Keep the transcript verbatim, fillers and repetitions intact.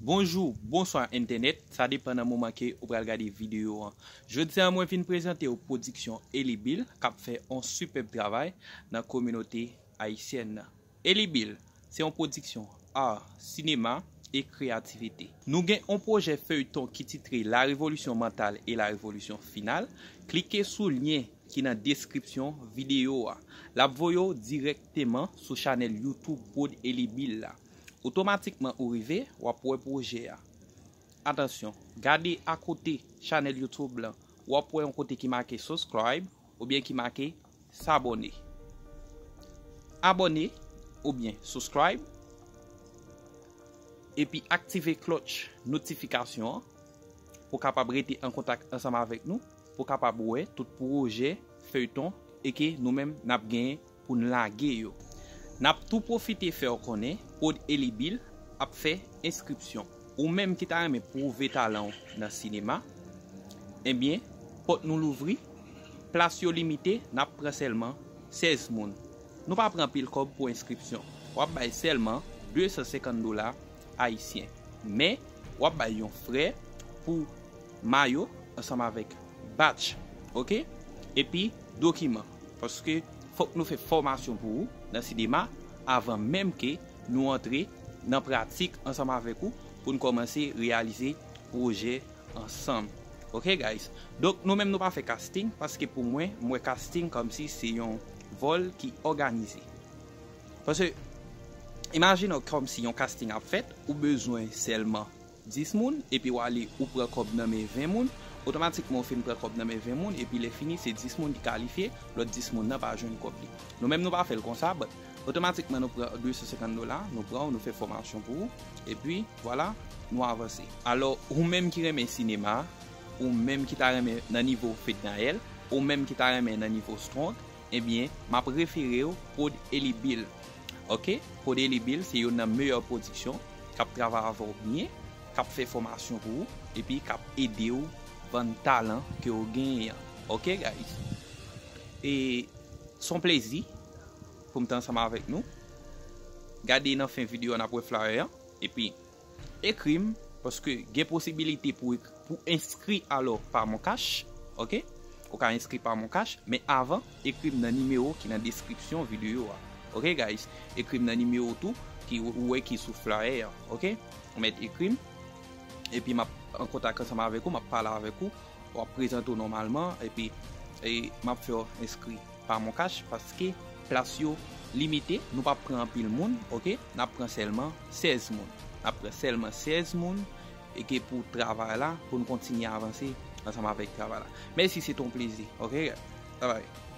Bonjou, bonswa entènèt, sa depann nan moman ke ou pral gade videyo an. Jodi a mwen vin prezante w pwodiksyon Eli Bill k ap fè yon sipèb travay nan kominote ayisyèn nan. Eli Bill se yon pwodiksyon ar, sinema e kreyativite. Nou gen yon pwojè feyton ki titre La Révolution Mentale et la Révolution Finale. Klike sou lyen ki nan deskripsyon videyo a. L ap voye w dirèkteman sou chanèl YouTube Pod Eli Bill la. Otomatikman ou rive, w ap wè pwojè a. Atansyon, gade akote chanèl YouTube lan, w ap wè yon kote ki make subscribe oubyen ki make s'abonner. Abòne oubyen subscribe, epi aktive klòch notifikasyon an pou w kapab rete an kontak ansanm avèk nou, pou w kapab wè tout pwojè feyton e ke nou menm n ap genyen pou n lage yo. N ap tou pwofite fè w konnen Pod Eli Bill ap fè enskripsyon. Ou menm ki ta renmen pwouve talan w nan sinema, ebyen, pòt nou louvri, plas yo limite, n ap pran sèlman sèz moun. Nou pa pran anpil kòb pou enskripsyon. W ap bay sèlman de san senkant dola ayisyen. Men, w ap bay yon frè pou mayo ansanm avèk batch, oke? Epi dokiman. Paske fòk nou fè fòmasyon pou ou nan sinema avan menm ke nou antre nan pratik ansanm avèk ou pou n kòmanse reyalize pwojè ansanm. Oke, guys? Donk, nou menm nou pa fè casting, paske pou mwen, m wè casting kòmsi se yon vòl ki òganize. Paske, imajine w kòmsi yon casting ap fèt, ou bezwen sèlman dis moun, epi w ale, ou pran kòb nan men ven moun, otomatikman ou fin pran kòb nan men ven moun, epi lè fini, se dis moun ki kalifye, lòt dis moun nan pa jwenn kòb li. Nou menm nou pa fè l konsa, but otomatikman nou pran de san senkant dola, nou pran w, nou fè fòmasyon pou ou, epi vwala, nou avanse. Alò, ou menm ki renmen sinema, ou menm ki ta renmen nan nivo Fednaelle, ou menm ki ta renmen nan nivo Strong, ebyen, m ap refere w Pod Eli Bill. Oke? Pod Eli Bill se youn nan meyè pwodiksyon k ap travay avè w byen, k ap fè fòmasyon pou ou, epi k ap ede w vann talan ke w genyen an. Oke, guys? E s on plezi pou m te ansanm avèk nou. Gade nan fen videyo a, n ap wè flyer an. Epi, ekri m, paske gen posibilite pou, pou enskri alò pa MonCash, oke? Ou ka enskri pa MonCash, men avan, ekri m nan nimewo ki nan deskripsyon videyo a. Oke, guys? Ekri m nan nimewo tou, ki ou wè ki sou flyer an, oke? Ou mèt ekri m, epi m ap an kontak ansanm avèk ou, m ap pale avèk ou, w ap prezante w nòmalman, epi e, m ap fè w enskri pa MonCash, paske plas yo limite, nou p ap pran anpil moun, oke? N ap pran sèlman sèz moun. N ap pran sèlman sèz moun, e ke pou travay la, pou n kontinye avanse ansanm avèk travay la. Mèsi, se te yon plezi, oke? Bye bye.